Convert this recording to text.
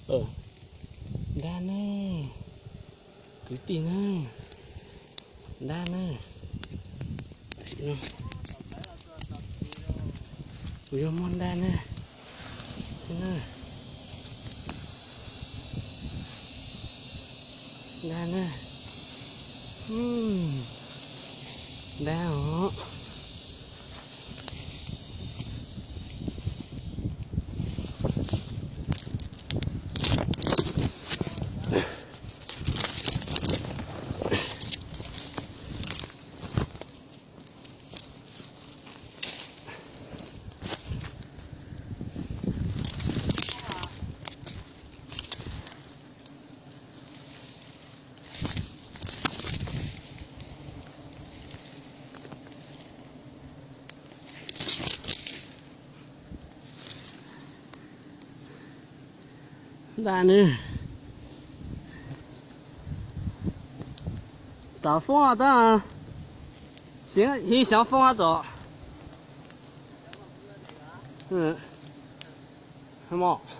Ntab na, kwv tij na, ntab na. Tam sim no kuv yuav muab ntab na. Ntab na. Ntab os. Ntab nws, tov foob tab, hiv xyov foob tab tom.